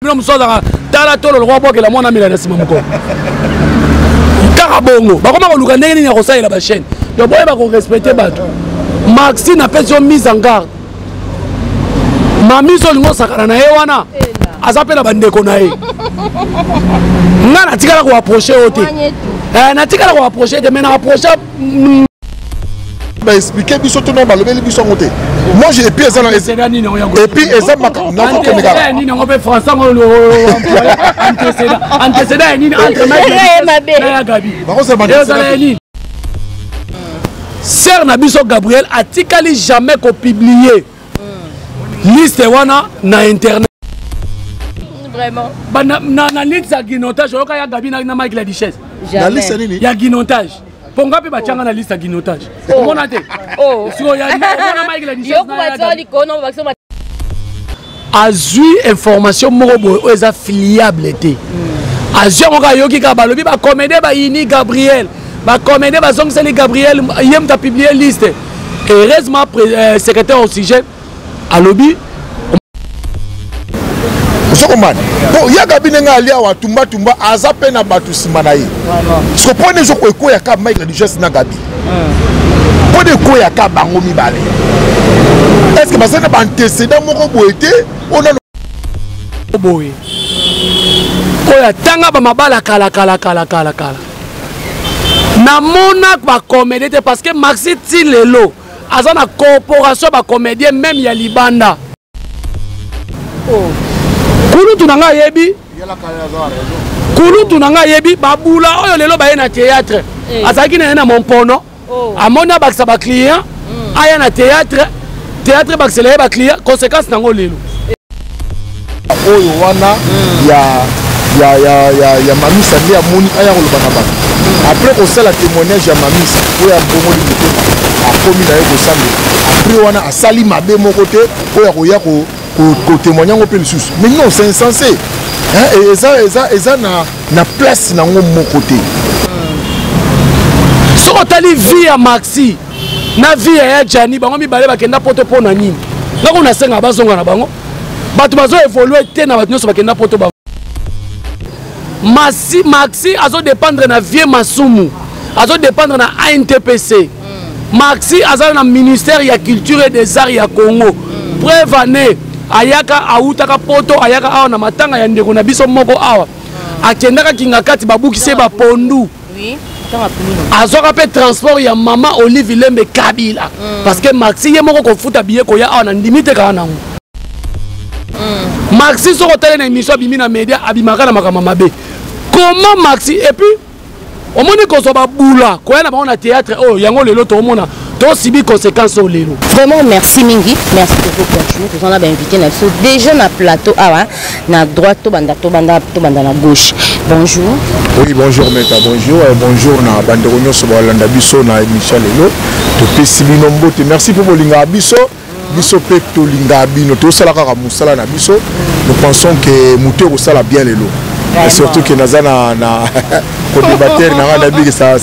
Bino mosusu azalaka tala tolo lokwa bwakela mwana amela na nsima mokolo kaka bongo bakoma koluka ndenge nini ya kosalela bachaîne. Donc boyeba korespecte bato. Maxi, napesi yo mise en garde. Mami, so olingi osakana na ye wana, aza mpe na bandeko na ye. Nga natikala koapproche yo te, natikala koapproche te, mais na approche. Baexplike biso to no balobeli biso yango te. Moi je, et puis eza na, et puis eza makambo nakokende kaka. Nini yango mpe français yango, antécédent, antécédent ya nini entre na ya Gabi? Ezala ya nini? Sœur na biso Gabriel atikali jamais kopublier liste wana na internet. Vraiment. Ba, na liste ya guinotage, oyoka ya Gabi na Mike la Duchesse? Na liste nini? Ya guinotage, mpo nga mpe batianga na liste ya guinotage, omona te? Sikoyo omona Mike la Duchesse azwi information moko boye oyo eza fiable te. Azwi yango kaka, ayoki kaka balobi bacomédien bayini Gabriel, bacomédien bazongiseli Gabriel, ye moto apublie liste. Heureusement, secrétaire oxygène alobi. Ozokomana po ya Gabi, ndenge ali awa, tumbatumba aza mpe na bato nsima na ye. Siko mpo nde ezoko ekweyaka Mike la Duchesse na Gabi, mpo nde ekweyaka bango mibale, est ce que baza na baantécédent moko boye te oyo nano? Boye oyo atanga bamabala kala kala kala kala kala, namona bacomédien te, parce que Maxi ti lelo aza na corporation bacomédien même ya libanda. Kulutu na ngai ayebi, kulutu na ngai ayebi babula oyo lelo baye na théâtre. Azalaki na ye na mompono, amoni abakisa baclient, aya na théâtre, théâtre ebakisela ye baclient. Conséquence nango lelo. Oyo wana ya Mamisa nde amoni aya koloba na bato après kosala témoignage ya Mamisa oyo abongoli motema, akomi na ye kosambela. Après wana asali mabe moko te oyo akoya kotémoigne yango mpe lisusu. Mais non, c'est insensé, hein, eza na place nango moko te. Soki otali vie ya Maxi na vie ya Jani, bango mibale bakenda poto mpo na nini? Ngako nasengaka bazonga na bango. Bato bazo évolue te na bato nyonso bakenda poto ba Masi, Maxi azodépendre na vieux Masumu, azodépendre na ANTPC. Maxi aza na ministère ya Culture et des Arts ya Congo. Preuve ane ayaka, awutaka poto, ayaka awa na matanga ya ndeko na biso moko awa, akendaka kinga kati, babukisi ye bapondu. Azwaka mpe transport ya mama Olive Lembe Kabila, parce que Maxi ye moko kofuta biye koya awa na ndimi te kaka nango. Maxi, soki otali na émission abimi na média, abimaka na makambo mabe. Comment Maxi? Et puis omoni kozwa babula koya na bango na théâtre oyo, yango lelo toomona tosibi conséquence oyo lelo. Vraiment merci mingi, merci. Tozocontinue, toza na bainvité na biso déjà na plateau awa. Na droite tobanda, tobanda na gauche. Bonjour. Oui, bonjour Meta, bonjour, bonjour na bandeko nyonso balanda biso na émission lelo. Topesi bino mbote, merci mpo bolingaka biso, biso mpe tolingaka bino. Tosala kaka mosala na biso. Nous pensons que motu ekosala bien lelo. Et surtout que naza na co-débatteur na nga, nayebi que ça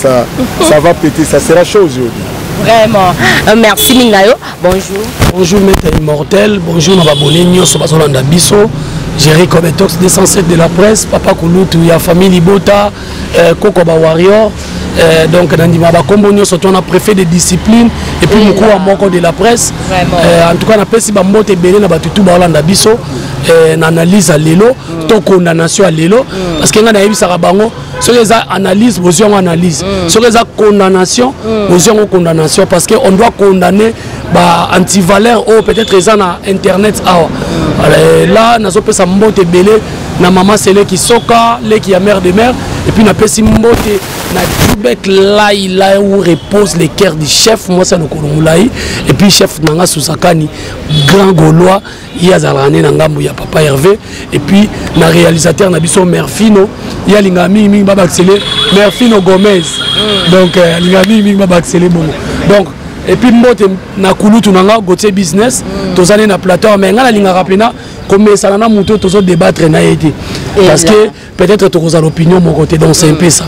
va péter, ça sera chaud aujourd'hui. Vraiment, merci mingi na yo. Bonjour. Bonjour Maître Immortel, bonjour na babone nyonso bazolanda biso. Jerry Cobetox 207 de la presse, papa Kulutu ya famille Libota, Koko ba Warrior, donc nandima bakombo nyonso to na préfet de discipline et puis mokuwa moko de la presse. En tout cas napesi bambote ebele na bato tu baolanda biso na analyse ya lelo to condamnation ya lelo, parce que ngai nayebisaka bango, soki eza analyse, bozwi yango analyse, soki eza condamnation, bozwi yango condamnation, parce que on doit condamner ba antivaleur oyo peut-être eza na internet awa. Là nazopesa mbote ebele na mama Seleki Soka, leki ya mère de mère, et puis napesi mbote na Jubek Lai, là où repose le cœur du chef, mwasi ya lokolo molai, et puis chef nanga Susakani, grand Gaulois, ye azalaka nde na ngambo ya papa Hervé, et puis na réalisateur na biso Merfino, ye alingaka mingimingi babakisele Merfino Gomez. Donc alingaka mingimingi babakisele bongo. Donc et puis mbote na kulutu na nga Gautier Business. Toza nde na plateau, mais ngai nalingaka mpena komesana na moto oyo tozodébattre na ye te, parce que peut-être tokozala opinion moko te. Donc c'est un peu ça.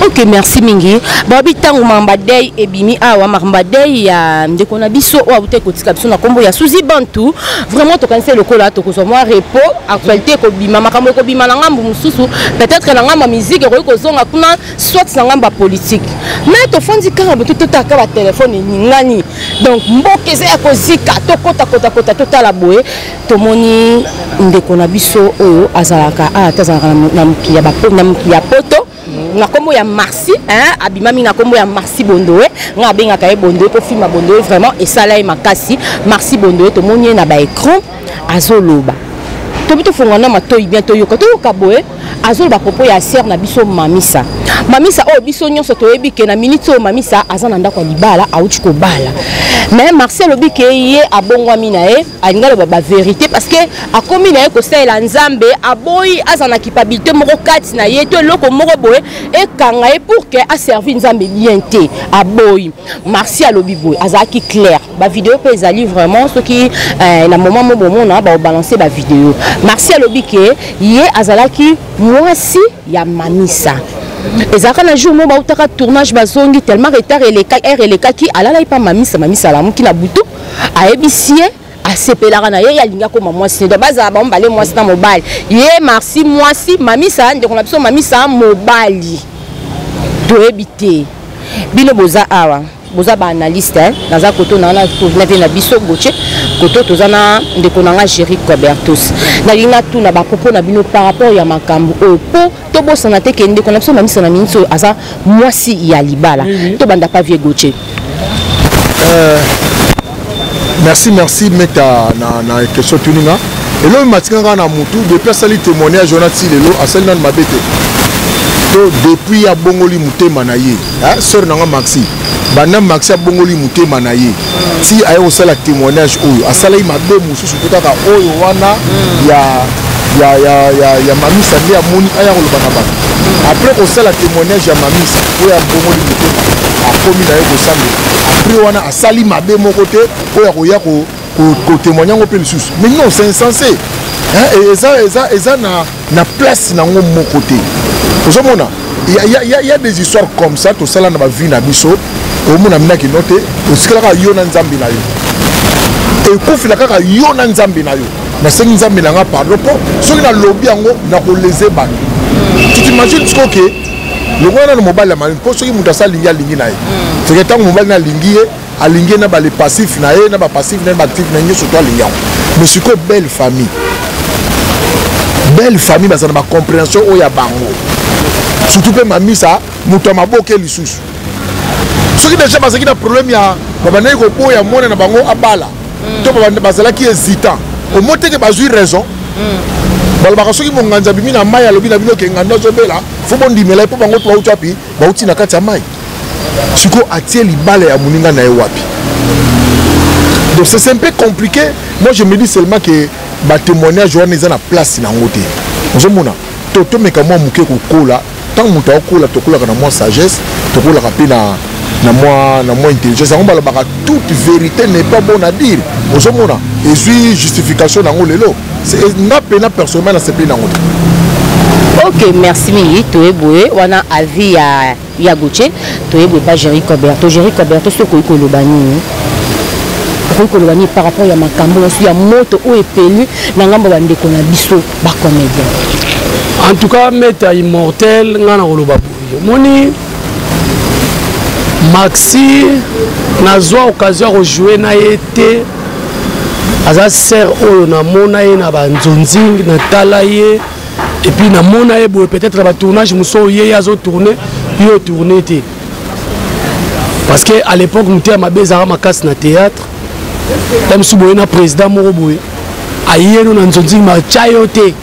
Ok, merci mingi. Babi ntango mamba dei ebimi awa, mamba dei ya ndeko na biso oyo awuti kotika biso na nkombo ya Suzy Bantu, vraiment tokanisi lokola tokozwa mwa repos, actualité ekobima, makambo ekobima na ngambo mosusu, peut-être na ngambo ya musique ekoki kozonga kuna, soit na ngambo ya politique. Mais tofandi kaka boye, totaka batelefone eningani, donc mboka eza ya kozika, tokotakotakota, totala boye, tomoni ndeko na biso oyo azalaka awa te, azalaka na mokili ya poto na nkombo ya Marci, hein, abimami na nkombo ya Marci Bondoe. Nga abengaka ye Bondoe mpo film ya Bondoe vraiment esala ye makasi. Marci Bondoe, tomoni ye na baécran azoloba, tobi tofonga na matoi bien, toyoka, toyoka boye, azoloba propos ya sœur na biso Mamisa. Mamisa oyo biso nyonso toyebi ke na minute oyo Mamisa aza na ndako ya libala, awuti kobala. Mais Marci alobi ke ye abongwami na ye, alingi aloba bavérité parce que akomi na ye kosalela Nzambe, aboyi aza na culpabilité moko kati na ye to eloko moko boye ekanga ye pour ke aservi Nzambe bien te, aboyi. Marci alobi boye, azalaki clair, bavideo mpe ezali vraiment, soki na moment mo bomona baobalance bavideo. Marci alobi ke ye azalaki mwasi ya Mamisa, ezalaka na jour mo bautaka tournage, bazongi tellement retard heure elekaki, alalaki mpa Mamisa. Mamisa alamuki na butu, ayebisi ye asepelaka na ye, ye alingi akóma mwasi, donc bazala bango bale mwasi na mobali. Ye Marci mwasi, Mamisa ndeko na biso Mamisa mobali. Toyebi te, bino boza awa, boza baanalyste. Naza koto na na vie na biso Gotie, koto toza na ndeko na nga Géri Cobertos. Nalingi natuna bapropos na bino par rapport ya makambo oyo, mpo tobosana te ke ndeko na biso Mamisa na miniti oyo aza mwasi ya libala. Tobanda pa vie Gotie. Merci, merci Meta na question tuninga. Eloko matikanga na mutu depuis asali témoignage wana ti lelo, asali nanu mabe te. To depuis abongoli motema na ye, sœur nanga Maxi, banda Maxi abongoli motema na ye ti aye kosala témoignage oyo, asalaki mabe mosusu te, kaka oyo wana ya Mamisa nde amoni aya koloba na bato. Après kosala témoignage ya Mamisa oyo abongoli motema, akomi na ye kosambela, après wana asali mabe moko te oyo akoya kotémoigne yango mpe lisusu. Mais non, c'est insensé, eza na place nango moko te. Ozomona, il y a des histoires comme ça tosala na bavie na biso. Omona minaki no te, osikalaka yo na Nzambe na yo, ekufila kaka yo na Nzambe na yo. Nasengi Nzambe na nga pardon mpo soki nalobi yango nakoleze bato. Tu t'imagines sikoyo ke lokola nano mobali ya mali, mpo soki moto asa alingi, alingi na ye seke ntango mobali na alingi ye, alingi ye na bale passif na ye, na bapassif na ye, baactif na ye nyonso to alingi yango. Mais sikoyo belle famille, belle famille baza na bacompréhension oyo ya bango, surtout mpe Mamisa moto ya maboke lisusu. Soki déjà bazalaki na problème ya babandaki koboya mwana na bango abala to bazalaki hésitant, omo teke bazwi raison. Balobaka soki monganzi abimi na mai, alobi na bino ke ngando azobela, fo bondimela ye, mpo bango to bauti wapi? Bauti na kati ya mai. Sikoyo atie libala ya moninga na ye wapi? Donc c'est un peu compliqué. Moi, je me dis seulement que batémoignage wana eza na place nango te. Ozomona, to tomeka mwa moke kokola. Ntango moto akokola, tokolaka na mwa sagesse, tokolaka mpe na mwa intelligence. Yango balobaka toute vérité n'est pas bonne à dire. Ozomona, ezwi justification nango lelo. Nga mpena personnellement nasepeli nango te. Ok, merci mingi. Toyeboye wana avis ya Gautier, toyeboye pa Géri Coberto. Géri Coberto, soki okoki koloba nini, okoki koloba nini par rapport ya makambo nyonso ya moto oyo epeli na ngambo ya bandeko na biso bacomédien? En tout cas, Maître Immortel, nga na koloba boye, omoni Maxi, nazwa occasion ya kojouer na ye te. Aza sœur oyo namona ye na banzonzing, natala ye et puis namona ye boye peut-être na batournage mosusu oyo ye azotourne, ye otourne te, parce que à l'époque moto ya mabe ezalaka makasi na théâtre. Ta mosusu boye na président moko boye ayeno na nzonzing, matya yo te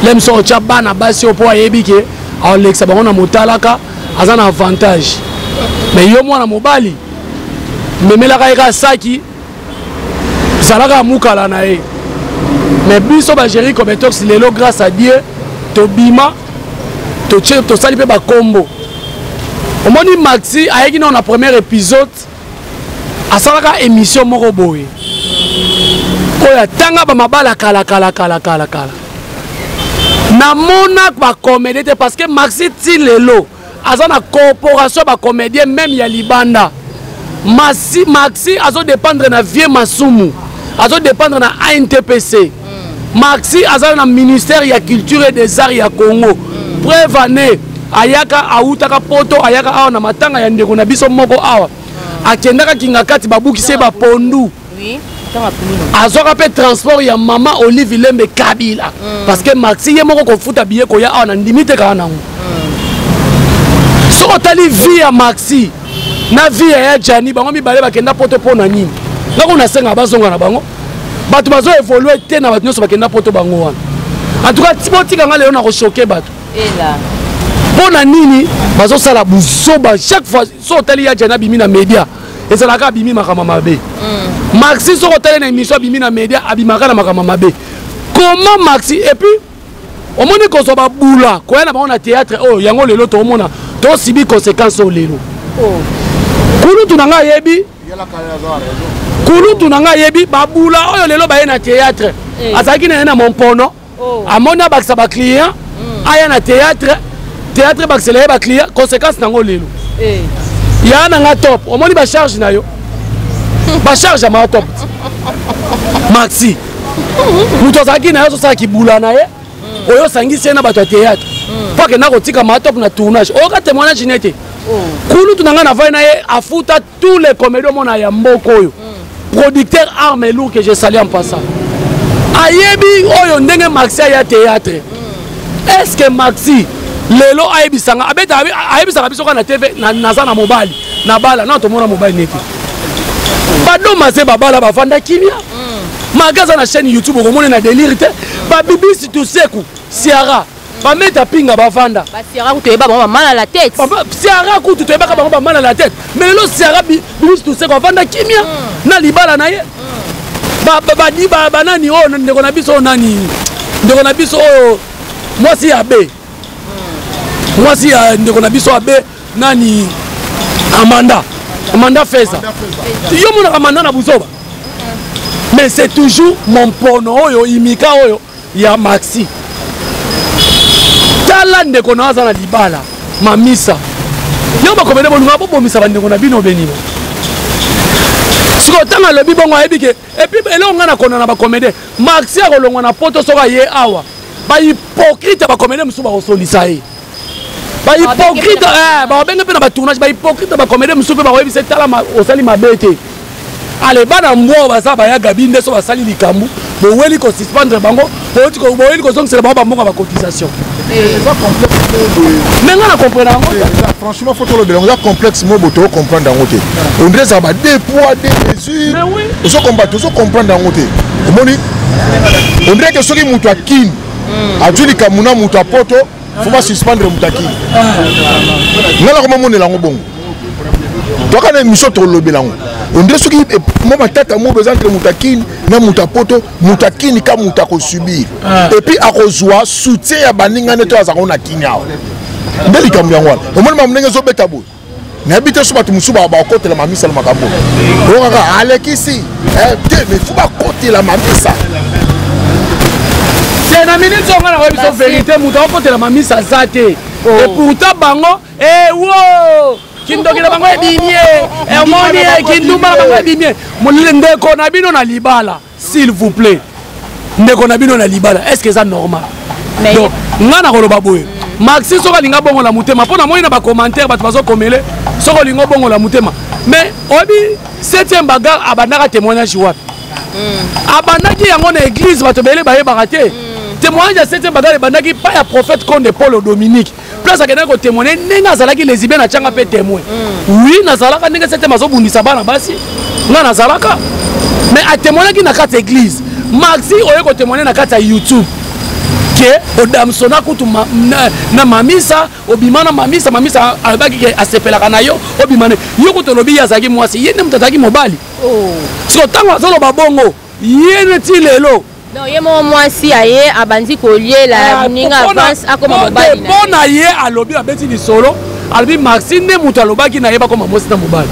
le mosusu akotya bana basi oyo mpo ayebi ke aolekisa bango na motalaka, aza na avantage. Mais yo mwana mobali, memelaka ye kaka saki, zalaka mukala na ye. Mais biso bagéri Cobetox lelo, grâce à Dieu, tobima, tosali mpe bakombo. Omoni, Maxi ayaki nao na premier épisode, asalaka émission moko boye oyo atanga bamabala kala kala kala kala kala. Namona bacomédie te, parce que Maxi ti lelo. aza na corporation ya bacomédien même ya libanda. Maxi, Maxi azodépendre na vieux Masumu, azodépendre na ANTPC. Maxi aza na ministère ya culture et des arts ya Congo. Preuve année ayaka, awutaka poto, ayaka awa na matanga ya ndeko na biso moko awa, akendaka kinga kati, babukisi ye bapondu. Azwaka mpe transport ya mama Olive Lembe Kabila, parce que Maxi ye moko kofuta billet koya awa na ndimi te kaka nango. Soki otali vie ya Maxi na vie ya Jani, bango mibale bakenda poto mpo na nini? Ngako nasenga bazonga na bango. Bato bazo évolue te na bato nyonso bakenda poto, bango wana. En tout cas, botika nga lelo na kochoquer bato. Mpo na nini bazosala buzoba chaque fois? So otali ya Jani abimi na média, ezalaka abimi makambo mabe. Maxi, soki otali na émission, abimi na média, abimaka na makambo mabe. Comment Maxi? Et puis omoni kozwa babula koya na bango na théâtre oyo, yango lelo toomona tosibi conséquence oyo lelo. Kulutu na ngai ayebi, kulutu na ngai ayebi babula oyo lelo baye na théâtre. Azalaki na ye na mompono, amoni abakisa baclient, aya na théâtre, théâtre ebakisela ye baclient. Conséquence nango lelo ya na nga top, omoni bacharge na yo, bacharge ya maa top. Maxi, moto azalaki na ye, azosala kibula na ye oyo osangisi ye na bato ya théâtre mpo akenda kotika maa top na tournage. Oyoka témoignage ne te. Kulutu na ngai navai na ye, afuta tous les comédiens omona ya mboka oyo, producteur Arme Lourd que je salue en passant, ayebi oyo ndenge Maxi aya théâtre. Est ce que Maxi lelo ayebisanga, abeta, ayebisaka biso kaka na TV: naza na mobali, nabala na tomona mobali neti badoma se babala, bavanda kimia. Maka aza na chaîne YouTube, okomona na délire te. Babibisi tuseku siara, bameta pinga, bavanda. Basiara kutu toyeba bango bamala la tête. Siara kutu toyebaka bango bamala la tête, mais lelo siara, bibisi tuseku avanda kimia na libala na ye. Badi banani oyo, ndeko na biso oyo, nani, ndeko na biso oyo, mwasi ya be, mwasi ya ndeko na biso abe nani, Amanda, Amanda Feza. Yo monaka Amanda na buzoba, mais c'est toujours mompono oyo imika oyo ya Maxi. Tala ndeko na aza na libala, mamisa yo bakomene bolingo bobomisa bandeko na bino benino. Sikoyo ntango alobi bongo, ayebi ke et puis eloko ngai nakona na bacomédien, Maxi akolongwa na poto, soki aye awa, bahypocrite ya bacomédien mosusu bakosolisa ye, bahypocrite babenge mpe na batournage, bahypocrite bacomédien mosusu mpe bakoyebisa: tala, osali mabe te. Ale bana mbwa baza baya gabi nde so basali likambo, boweli kosuspendre bango, boweli kozongisela bango bambongo ya bacotisation. Mais nga na comprendre yango. Franchement, faut tolobela yango, eza complexe mo boto ocomprendre yango te. On dirait ezala ba deux poids deux mesures. Ozocombattre, ozocomprendre yango te. Omoni, on dirait que soki moto akini azwi likambo na moto apoto, faut basuspendre moto akini. Nga na komamonela yango bongo. Toka na émission, tolobela yango. On dirait soki mo matata mo eza entre moto akini na moto apoto, moto akini ka moto akosubir et puis akozwa soutien ya baninga nde to azalaka na kini awa. Nde likambo yango wana. Omoni makambo ndenge ezobeta boye, nayebi te so bato mosusu bakotela mamisa na makambo oyo kaka alekisi te, mais faut bakotela mamisa. Te, na minute oyo nga na koyebi so vérité, moto akotela mamisa aza te. Et pourtant bango ewo kindoki na bango ebimi ye, omoni ye, kindumba na bango ebimi ye. Ndeko na bino na libala, s'il vous plaît, ndeko na bino na libala, est ce que eza normal? Donc nga na koloba boye: Maxi, soki alinga bongola motema, mpo namoni na bacommentaire bato bazokomele, soki olinga obongola motema. Mais oyebi septième bagarre abandaka témoignage wapi? Abandaki yango na église. Bato ebele bayebaka te, témoignage ya septième bagarre ebandaki pa ya prophète Conde Paul Dominique, place akendaki kotémoigne ndenge azalaki lesbienne. Atianga mpe témoin: oui, nazalaka. Ndenge septième azobundisa bana basi, nga nazalaka. Mais atémoignaki na kati ya église. Maxi oye kotémoigne na kati ya YouTube ke odamsona kutu na mamisa, obima na mamisa. Mamisa alobaki ke asepelaka na yo, obima ne yo kutu. Olobi ye azalaki mwasi, ye nde moto azalaki mobali. Siko ntango azoloba bongo, ye neti lelo. Donc ye moko mwasi aye abandi koliela moninga avance, akoma mobali. Mpo na ye alobi, abeti lisolo, alobi Maxi nde moto alobaki na ye bakoma mwasi na mobali.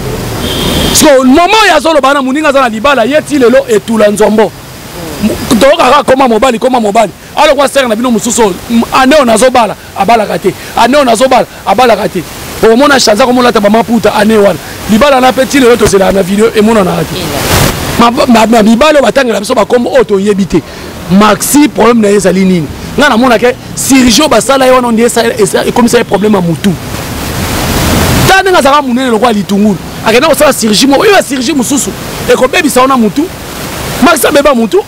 So moment oyo azoloba na moninga aza na libala, ye ti lelo etula nzombo toyokaka koma mobali, koma mobali. Alokwa sere na bino mosusu oyo, ane oyo nazobala abalaka te, ane oyo nazobala abalaka te. Okomona Shaza komolata bamaputa ane wana. Libala na mpe ti lelo tozelaka na video emonanaka te. Mibale oyo batangela biso bakombo oyo toyebi te. Maxi, problème na ye ezali nini? Ngai namonaka chirurgie oyo basala ye wana nde ekomisa ye problème ya motu. Tala ndenge azalaka monene lokola litungulu, akenda kosala chirurgie moko, oyo ya chirurgie mosusu ekobebisa wana motu. Maxi abeba motu.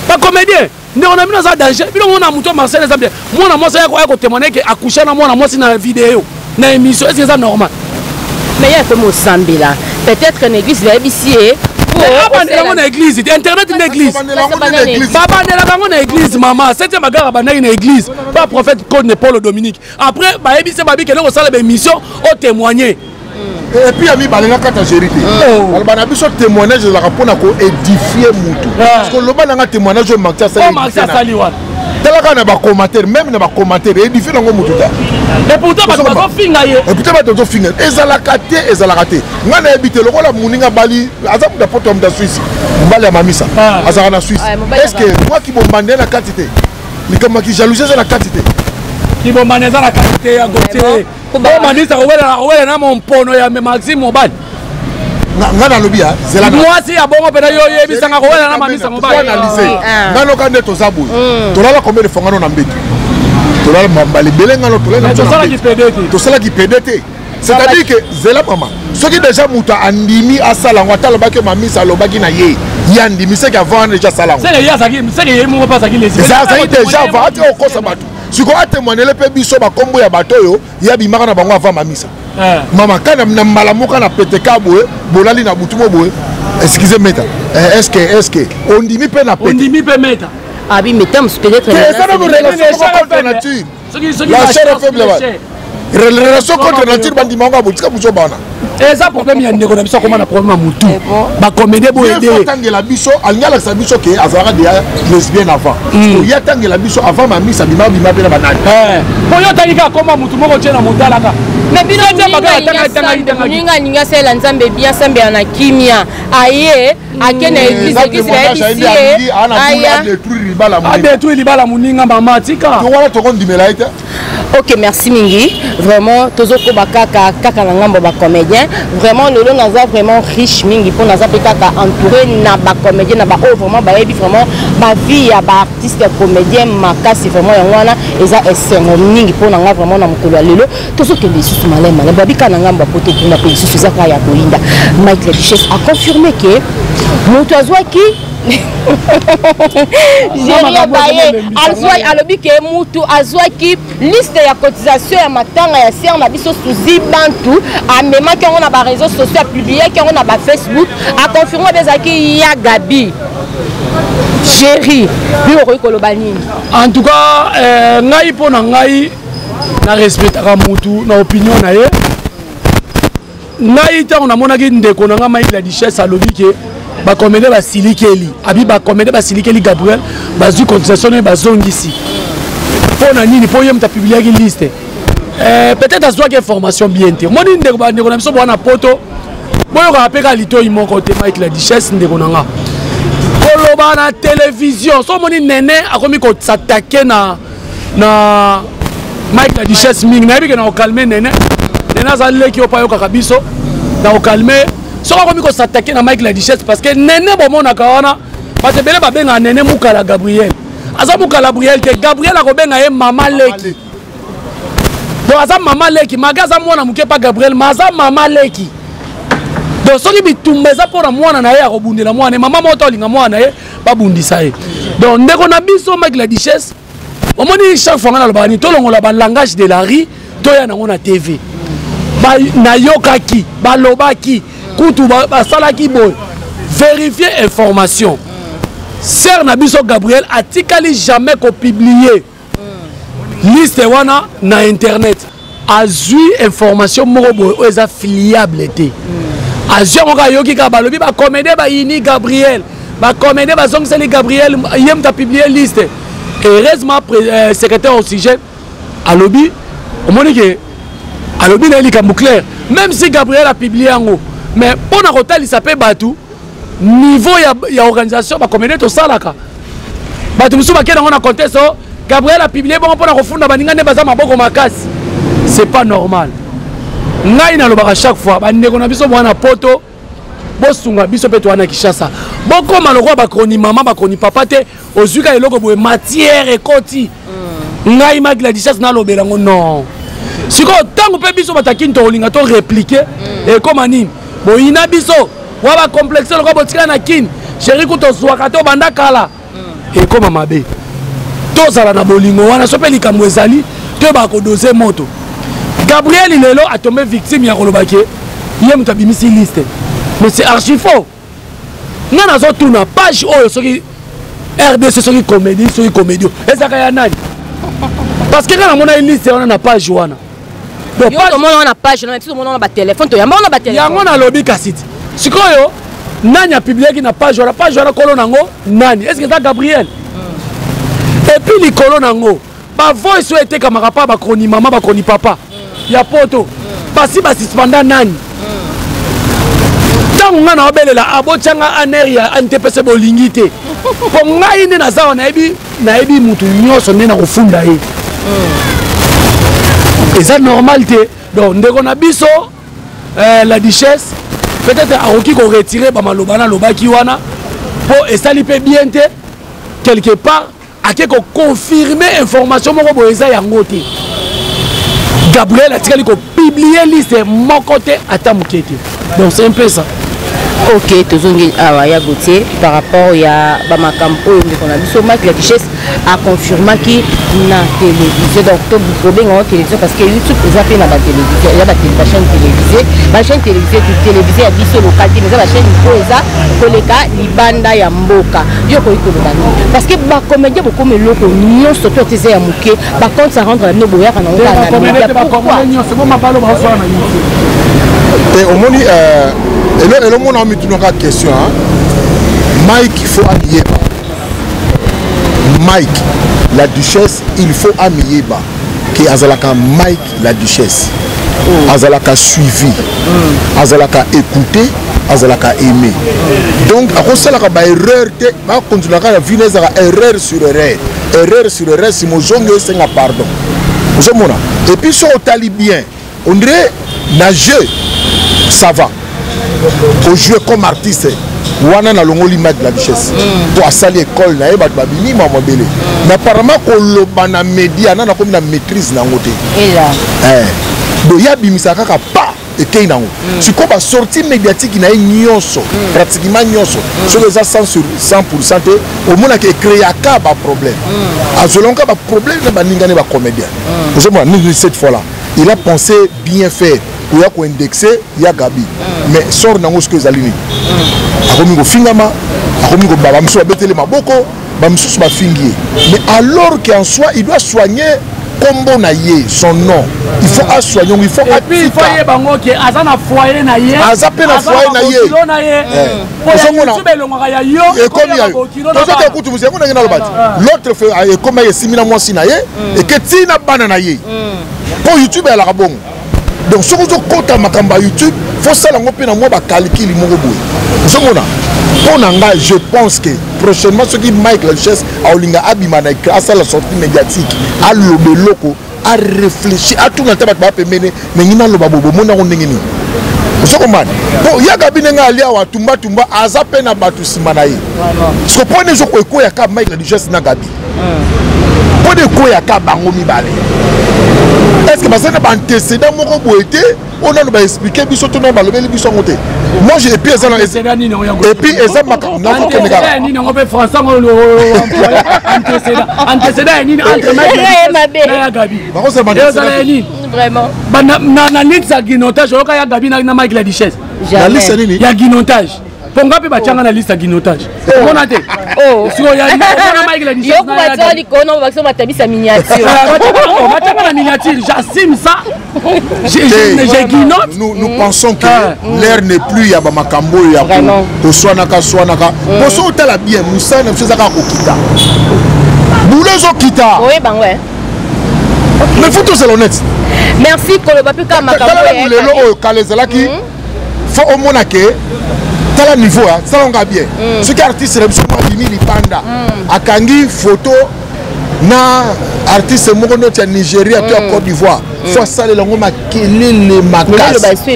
Bacomédien ndeko na bino aza danger. Bino mona motu ya Marcel eza bien, mwana mwasi aya kotémoigne ke akoucha na mwana mwasi na video na émission, est-ce que eza normal? Mais ye akomi osambela peut-être na église bayebisi ye. Abandela yango na église te, internet nde église, babandelaka yango na église. Mama septième bagarre abandaki na église pa prophète Claude Paul Dominique. Après bayebisi babi kende kosala baémission otémoigner. Et puis ya mibale, na kati ya géri te, aloba na biso témoignage ezalaka mpona koédifie mutu. Parce que oloba nanga témoignage oyo Maxi asali wana, tala kaka na bacommentaire, même na bacommentaire édifie nango mutu te. Et pourtant bato bazofinga ye. Et pourtant bato bazofinga. Ezalaka te, ezalaka te. Ngai nayebi te, lokola moninga bali aza mutu ya poto ya mutu ya Swisse, mobali ya mamisa azalaka na Swisse, est ce que mwa kibombande na kati te? Likambo ya kijalousie eza na kati te? Kibombande eza na kati te ya Gautier. Omanisa kowela na mompono ya Maxime mobali. Nga nalobi ya zela mwasi ya bongo mpena yo oyebisanga kowela na mamisa mobali. Analyse nga noka nde toza boye. Tolala combien de fois ngano na mbeto? Tolala mbala ebele ngano. Tosalaki pede te. Tosalaki pede te, c'est-à-dire que zela mama, soki déjà moto andimi asala yango, ata alobaki mamisa alobaki na ye, ye andimi, seke avant wana déjà asala yango. Azalaki déjà avant ati okosa bato. Sikoyo atémoignele mpe biso bakombo ya bato oyo ye abimaka na bango avant mamisa. Mama kana na mbala moko na peteka boye, bolali na butu mo boye, excuse meta, est ce que est ce que ondimi mpe na pete? Ondimi mpe meta. Abi meta mosu peut-être. Eza nano relation contre nature, la chair est faible, relation contre nature, bandima yango abotika biso bana. Eza problème ya ndeko na biso, akoma na problème ya motu. Bacomédie boyede. Atangela biso, alingi alakisa biso ke azalaka deya lesbienne avant. Ye atangela biso avant mamisa bima bima mpe na banani. Po yo otangi kaka koma motu moko tie na motalaka. Mais bino, moninga alingi asalela Nzambe bien, asambela na kimia, aye ake na église, église bayebisi ye aya. Adétruire libala moninga, mama tika. Wana tokondimela ye te. Ok, merci mingi vraiment. Tozokoba kaka kaka na ngambo ya bacomédien. Vraiment lelo naza vraiment riche mingi mpo naza mpe kaka entouré na bacomédien, na baoyo vraiment bayebi vraiment bavie ya baartiste ya comédien makasi vraiment. Yango wana eza esengo mingi mpo na nga vraiment na mokolo ya lelo. Tozokende lisusu malin malin, babika na ngambo ya poto kuna mpe lisusu eza kaka ya koyinda. Mike la Duchesse aconfirme ke moto azwaki Géri Baye azwa, alobi ke mutu azwaki liste ya cotisation ya matanga ya sœur na biso Suzi Bantu, amemaki yango na baréseau sociaux, apubliaki yango na bafacebook, aconfirme abe ezalaki ya Gabi. Géri, bino okoki koloba nini? En tout cas, ngai, mpo na ngai, na respectaka mutu na opinion na ye. Ngai ntango namonaki ndeko na ngai Mike la Duchesse alobi ke bacomédien basilikeli, abi bacomédien basilikeli Gabriel, bazwi cotisation naye bazongisi mpo na nini? Mpo ye moto apubliaki liste. Peut-être azwaki information bien te. Omoni ndeko, bandeko na biso bwana poto boyokaka mpe kaka litoi moko te. Mike la Duchesse, ndeko na nga, koloba na télévision so omoni nene akomi kosatake na Mike la Duchesse mingi, nayebi ke na kokalme nene. Nene aza leki oyo mpo ayokaka biso na kokalme. Soki akomi kosatake na Mike la Duchesse, parce que nene bomonaka wana, bato ebele babengaka nene mukala Gabriel. Aza mukala Gabriel te. Gabriel akobenga ye mama leki, donc aza mama leki mage, aza mwana moke pa Gabriel, ma aza mama leki. Donc soki bitumba eza mpona mwana na ye, akobundela mwana ye. Mama moko to alinga mwana na ye babundisa ye. Donc ndeko na biso Mike la Duchesse, omoni, chaque fois nga nalobaka nini? Tolongola balangage de la rue, toya nango na TV. Nayokaki balobaki kutu basalaki boye. Vérifier information. Sœur na biso Gabriel atikali jamais kopublier liste wana na internet. Azwi information moko boye oyo eza fiable te. Azwi yango kaka, ayoki kaka balobi bacomédien bayini Gabriel, bacomédien bazongiseli Gabriel, ye moto apublie liste. Heureusement, secrétaire Oxygène alobi, omoni ke alobi na ye likambo clair, même si Gabriel apublie yango, mais mpo na kotalisa mpe bato niveau ya organisation bacomédien tosalaka, bato mosusu bakende yango na contexte o Gabriel apublie bongo mpona kofunda baninga nde baza maboko makasi. C'est pas normal. Ngai nalobaka chaque fois, bandeko na biso mwana poto, bosunga biso mpe towana Kinshasa, bokóma lokola bakroni mama, bakroni papa te. Ozwi ka eloko boye, matière ekoti. Ngai Mike la Duchesse nalobela yango non. Sikoyo ntango mpe biso batakini tokolinga to répliquer, ekóma nini? Boyina biso wa bacomplexe lokola botikala na kini chéri, ku tozwaka te obanda kala, ekóma mabe. Tozala na bolingo wana. So mpe likambo ezali, toyebaka kodose moto. Gabriel lelo atombe victime ya koloba ke ye moto abimisi liste, mais c'est archi faux. Nga nazotuna, page oyo, soki RDC, soki comédie, soki comédie ezalaka ya nani? Parce que nga namona liste wana na page wana. Donc tomona wana page na biso, tomona wana batelefone, toyamba wana batelefone. Yango nalobi, kasi ti sikoyo nani apubliaki na page wana? Page wana, kolo nango nani? Est ce que eza Gabriel? Et puis likolo nango, bavoice oyo etekamaka pa bakroni mama, bakroni papa ya poto, basi basuspenda nani? Ntango ngai naobelela abotianga ANR ya ANTPC, bolingi te, mpo ngai nde naza wa nayebi, nayebi mutu nyonso nde nakofunda ye. Eza normal te. Donc ndeko na biso la Duchesse peut-être akoki koretirer bamaloba nalobaki wana, mpo esali mpe bien te. Quelque part ake koconfirme information moko boye, eza yango te. Gabriel atikali kopublier liste moko te, ata moke te. Donc c'est un peu ça. Ok, tozongi awa ya Gautier par rapport ya bamakambo oyo ndeko na biso Mike la Duchesse aconfirmaki na télévision. Donc tobenga yango télévision parce que YouTube eza mpe na batélévision, eza bachaîne télévisée, bachaîne télévisée, télévisée ya biso local te, mais eza bachaîne oyo eza koleka libanda ya mboka. Yo koyi koloba nini? Parce que bacomédien bokomi eloko nyonso to ete eza ya moke, bacompte à rendre na bino, boyaka nango kaka na média. Pourquoi? Te, omoni elomona omitunaka question. Mike faut amiyeba, Mike la Duchesse il faut amiyeba ke azalaka Mike la Duchesse, azalaka suivi, azalaka écouté, azalaka aimé. Donc akosalaka baerreur te, bakontinuaka na vie, ezalaka erreur sur erreur, erreur sur erreur, si mozongi esenga pardon. Ozomona, et puis so otali bien, on dirait na jeu ça va kojouer comme artiste wana, nalongoli Mike la Duchesse to asali école na ye, bato babimi mwa mabele. Mais apparemment koloba na média nana akomi na maîtrise nango te. Donc ye abimisaka kaka pa ekei nango. Sikoyo basortie médiatique na ye nyonso, pratiquement nyonso, soki eza 100 sur 100 te, omonaka ecréaka baproblème, azolonga baproblème na baningani bacomédien. Ozomona nini? Cette fois là il a pensé bien faire koya koindexe ya Gabi, mais sort nango soki ezali nini? Akomi kofingama, akomi kobaba, bamosusu babeteli maboko, bamosusu bafingi ye. Mais alors qu'en soi il doit soigner kombo na ye, son nom, il faut asoigner yango, il faut. Et puis il faut yeba yango ke aza na foyer na ye. Aza mpe na foyer na ye. Na ye. Ozomona elongaka ya yo. Ekomi ya yo, tozoka kutu yango ndenge naloba ti l'autre fait, ekoma esimi na mwasi na ye, eke ntina bana na ye, mpo YouTube eyalaka bongo. Donc soki ozokɔta makambo ya YouTube, faut sala yango mpe na mwa bakalikili moko boye. Ozomona, mpo na ngai, je pense que prochainement soki Mike la Duchesse aolinga abima na écran, asala sortie médiatique, aloba eloko, aréfléchir, atuna ata bato baa pembeni ndenge naloba boye, bomoni yango ndenge nini? Ozokomana po yaka bi ndenge ali awa, tumbatumba, aza mpe na bato nsima na ye. Siko mpona ezokoekweyaka Mike la Duchesse na Gabi, mpona ekweyaka bango mibale, est ce que baza na baantécédent moko boye te oyo nano baexplike biso to nano balobeli biso yango te? Moi je, et puis eza et puis eza nazokende kaka nini yango mpe français yango, antécédent ya nini entre Mike na Gabi? Ezala ya nini? Vraiment. Na liste ya guinotage, oyoka ya Gabi na Mike la Duchesse? Na liste nini? Ya guinotage, mpo nga mpe batianga na liste ya guinotage, omona te? Sikoyo omona Mike la Duchesse? Yoku batia likolo na bakisa batabisa miniature. Batianga na miniature, j'assume ça, je guinote. Nous pensons que l'heure n'est plus ya bamakambo oyo ya koswanaka swanaka. Po so otala bien, mosala na biso eza kaka kokita, bulo ezokita. Oyebango. Mais faut tozala honnête. Merci koloba mpe kaka makambo. Tala lelo oyo, kala ezalaki faut omona ke tala niveau ya salonga bien. Soki artiste na biso abimi libanda, akangi photo. Na artiste moko noti ya Nigeria to ya Côte d'Ivoire, faut asalela yango makelele makasi.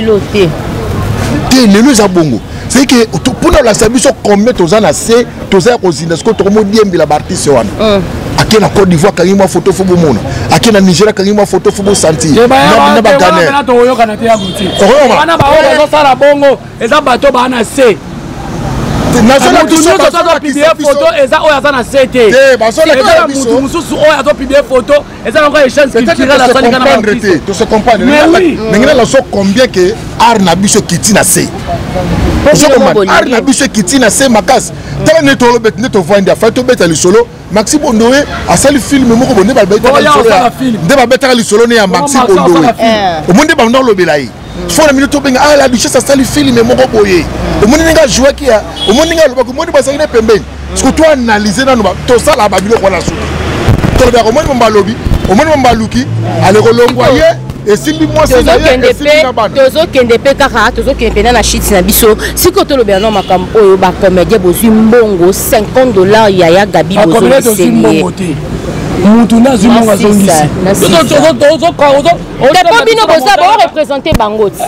Te, lelo eza bongo. C'est que mpona olakisa biso combien toza na se, toza ya kozinda. Sikoyo tokomodiembela baartiste wana. Ake na Côte d'Ivoire, akangi mwa photo, faut bomona. Ake na Nigeria, akangi mwa photo, faut bosentir. Na baghanais. Tokoyokana te ya Gautier. Wana baoyo bazosala bongo eza bato baa na se. Mutu nyonso azopublier photo, eza oyo aza na se te. Eza na mutu mosusu oyo azopublier photo, eza nango échange culturel asalika na te. Tose comprendre ndenge nalaso combien ke art na biso ekiti na se. Art na biso ekiti na se makasi. Tala nde tolobeta, nde tovandi, afai tobeta lisolo. Maxi Bondowe asali film moko bo nde babetaka lisolo ne ya Maxi Bondowe. Omoni nde banda olobela ye fo na mino tobenga ah, la duchesse asali film moko boye. Omoni ndenge ajouaki ya, omoni ndenge alobaki, omoni bazalaki ne pembeni. Siko to analyse nano, tosala babiloko wana. Soki tolobaka, omoni mo balobi, omoni mo baluki alekolongwa ye, esimbi mwasi na ye, esimbi na bana. Tozokende mpe kaka, tozokende mpena na shit na biso. Sikoyo tolobela no makambo oyo bacomédien bozwi mbongo 50 $. Yaya Gabi, bozongiseli ye mutu nde azwi mbongo, azongisi. Te, mpo bino boza boreprésenter bango ti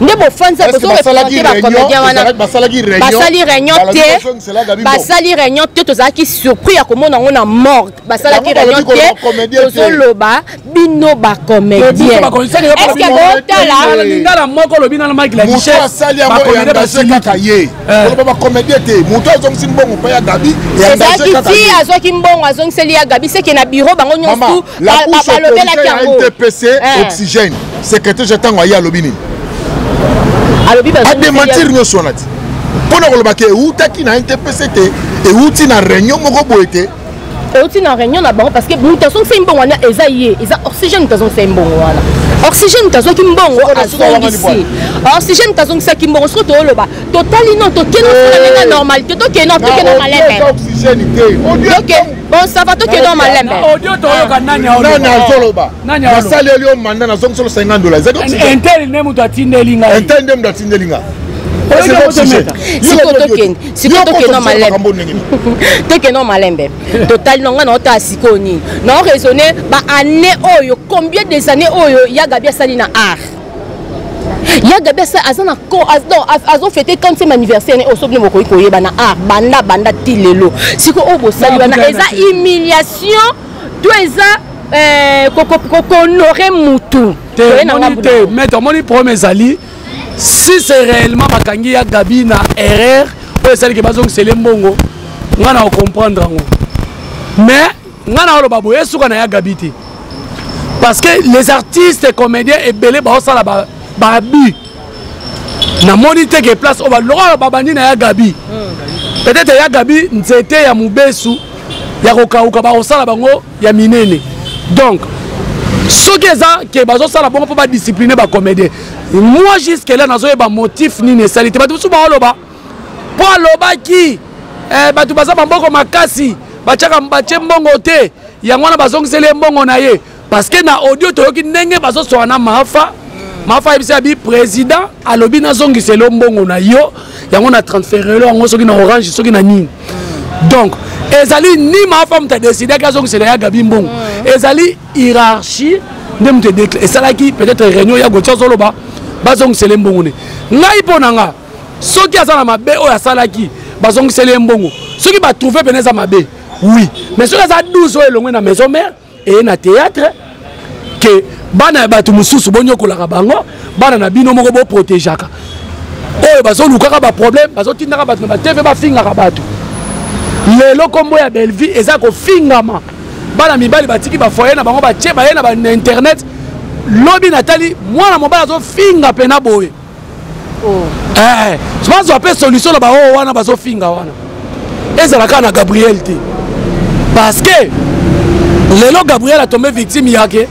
nde bofanza, bozoreprésenter bacomédien wana. Basali réunion te, basali réunion te. Tozalaki surpris ya komona yango na morgue. Basalaki réunion te. Tozoloba bino bacomédien, est-ce botala? Lingala moko olobi nana Mike la. Moto asali yango engage kaka ye. Koloba bacomédien te. Moto azongisi mbongo mpe ya Gabi. Ezalaki ti azwaki mbongo, azongiseli ya Gabi, seke na bureau bango nyonso balobelaki yango. NTPC Oxygène, secrétaire, ntango aye alobi nini? Alobi Adémentir nyonso wana ti mpona koloba ke eutaki na NTPC te, euti na réunion moko boye te. Euti na réunion na bango, parce que moto azongisaki mbongo wana eza ye, eza Oxygène. Moto azongisaki mbongo wana, Oxygène. Moto azwaki mbongo, azongisi, Oxygène moto azongisaki mbongo. Soki toyoloba, totali no, tokende osala ndenge normalité, tokende, tokende malembe. Bon, ça va, tokende malembe. Audio toyoka nani? Nani azoloba? Nasaleli yo mandat, nazongisolo 50 $. Intel nde moto atindeli ngai. Intel nde moto atindeli ngai. Sikoyo tokende, sikoyo tokende malembe, tokende malembe. Totali na ngai na otala sikoyo nini na oraisonner baannée oyo, combien des années oyo ya Gabi asali na art. Ya Gabi aza na, azofêter 40e anniversaire ne oso. Bino bokoki koyeba na art banda banda ti lelo. Sikoyo oyo bosali wana eza humiliation to eza kohonorer mutu? Te, maître, omoni problème ezali, si c'est réellement bakangi ya Gabi na erreur oyo esaliki bazongisele mbongo, nga na kocomprendre yango. Mais nga na oloba boye, esuka na ya Gabi te, parce que les artistes comédiens ebele baosala baabus. Namoni te ke place oyo lokola babandi na ya Gabi, peut-être ya Gabi nzete ya mobesu ya kokauka, bakosala bango ya minene. Donc soki eza ke bazosala bongo mpo badiscipline bacomédien, moi jusque là nazoyeba motif nini esali te. Bato mosusu baoloba mpo alobaki bato baza bamboko makasi, batiaka batie mbongo te, yango wana bazongiseli ye mbongo na ye. Parce que na audio toyoki ndenge bazosoka na Maafa. Maafa ayebisi abi président alobi nazongiseli yo mbongo na yo, yango na transférelo yango soki na Orange, soki na nini. Donc ezali ni Maafa moto adécidaki azongisela ya Gabi mbongo, ezali hiérarchie nde moto esalaki peut-être réunion ya Gautier, azoloba bazongisela mbongo ne. Ngai mpo na nga, soki aza na mabe oyo asalaki, bazongiseli ye mbongo. Soki batrouve pene eza mabe, oui. Mais soki aza 12 oyo elongwe na maison mère eye na théâtre, ke bana ya bato mosusu bonyokolaka bango, bana na bino moko boprotégeaka. Oyo bazolukaka baproblème, bazotindaka bato na batv, bafingaka bato. Lelo nkombo ya Bellevie eza kofingama. Bana mibali batiki bafoyer na bango, batie baye na bainternet. Lobi natali mwana mobali azofinga pena boye. Bazwa mpe solution na baoyo wana bazofinga wana, ezala kaka na Gabriel te, parce que lelo Gabriel atombe victime yake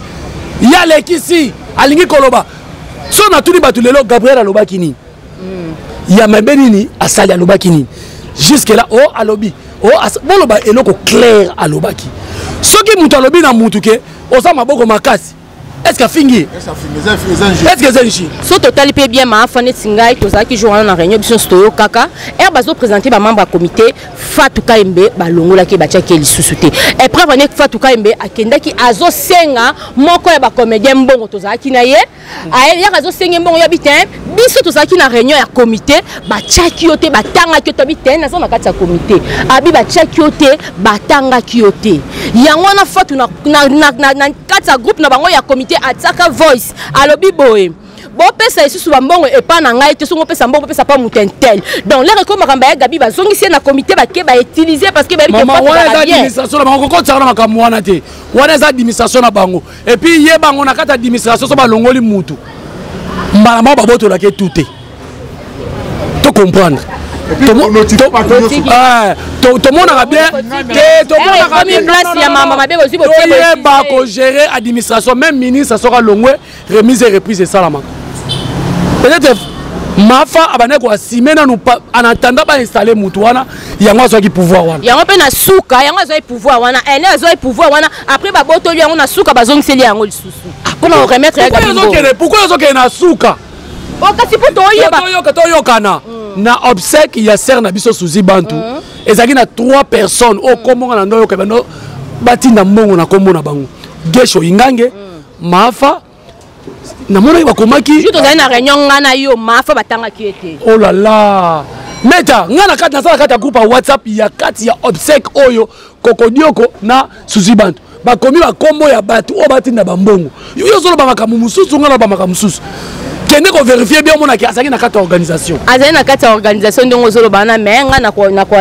ye alekisi. Alingi koloba so natuni bato, lelo Gabriel alobaki nini ya mabe? Nini asali? Alobaki nini jusque là? O alobi o boloba eloko claire alobaki. Soki moto alobi na mutu ke oza maboko makasi. Est ce que afingi? Est ce que eza injure? So totali mpe bien, Maafa, neti ngai, tozalaki jour wana na réunion, biso nyonso toyokaka ere bazoprésente bamembre ya comité. Fatou Kayembe balongolaki, batiaki ye lisusu te. Épreuve ane, Fatou Kayembe akendaki azosenga moko ya bacomédien mbongo. Tozalaki na ye, yaka azosenga mbongo, yabi te. Biso tozalaki na réunion ya comité, batiaki yo te, batangaki yo te. Abi te, naza na kati ya comité. Abi batiaki yo te, batangaki yo te. Yango wana Fatou na kati ya groupe na bango ya comité atiaka voice, alobi boye: "Bopesa lisusu bambongo epa na ngai te. Songo opesa mbongo, bopesa pa moto intel." Donc lere eko makambo ya Gabi, bazongisi ye na comité, bake bautilize parce que bayebi. Wana eza administration na bango, kokotisaka na makambo wana te. Wana eza administration na bango. Et puis ye bango na kati ya administration, so balongoli mutu mbala moko, babotolaki etu te. To comprendre, tomonaka bien te, tomonaka. Toyeba kogérer administration. Même ministre soki alongwe, remise et reprise esalamaka. Peut-être Mafa abandaki koassumer nanu en attendant bainstalle mutu wana, yango azwaki pouvoir wana. Yango mpe na suka, yango azwaki pouvoir wana, ene azwaki pouvoir wana, après babotoli yango, na suka bazongiseli yango lisusu mpona koremettre. Pourquoi ozokende na suka? Kasi mpo toyeba. Toyokana na obsèque ya sœur na biso Suzi Bantu, ezalaki na trois personnes oyo kombonga na ndo oyoka bando batinda mbongo na kombo na bango: Gesho Ingange, Mafa, namonaki bakomaki. Tozali na réunion, nga na yo, Mafa batangaki ye te. Oh là là, meta nga na kati, nasala kati ya groupe ya WhatsApp ya kati ya obsèque oyo Kokodioko na Suzi Bantu, bakomi bakombo ya bato oyo batinda bambongo. Yo ozoloba makambo mosusu, nga naloba makambo mosusu. Kende kovérifier bien, omonaki azalaki na kati ya organisation. Azali na kati ya organisation ndenge ozoloba wana, mais nga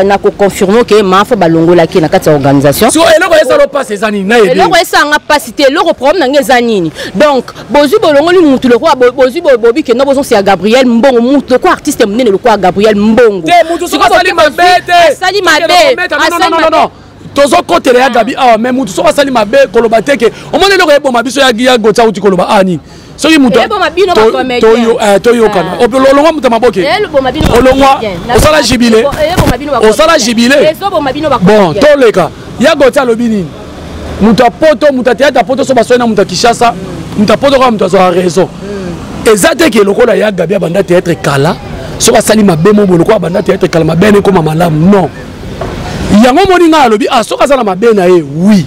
nakoconfirme ke Mafa balongolaki na kati ya organisation. So eloko esala mpasi eza nini? Nayebi. Eloko esalanga mpasi te. Eloko problème na nga eza nini? Donc bozwi, bolongoli mutu lokola, bozwi, bobi kenda bozongisa ya Gabriel mbongo, mutu lokola artiste monene lokola Gabriel mbongo. Te, mutu soki asali mabe te. Asali mabe. Asali mabe. Tozokotela ya Gabi awa, mais mutu soki asali mabe, koloba te ke omoni eloko eboma biso. Ya Goti auti koloba a nini? Soki mutu toyokana, olongwa moto ya maboke, olongwa, osala jubilé, osala jubilé. Bon, toleka. Ya Goti alobi nini? Moto ya poto, moto ya théâtre ya poto, so baswai na moto ya Kinshasa, moto ya poto kaka moto azwaka raison. Eza te ke lokola ya Gabi abanda théâtre kala, soki asali mabe mo boye, lokola abanda théâtre kala, mabe ene ekóma malamu. Non, yango omoni ngai alobi: ah, soki aza na mabe na ye, oui,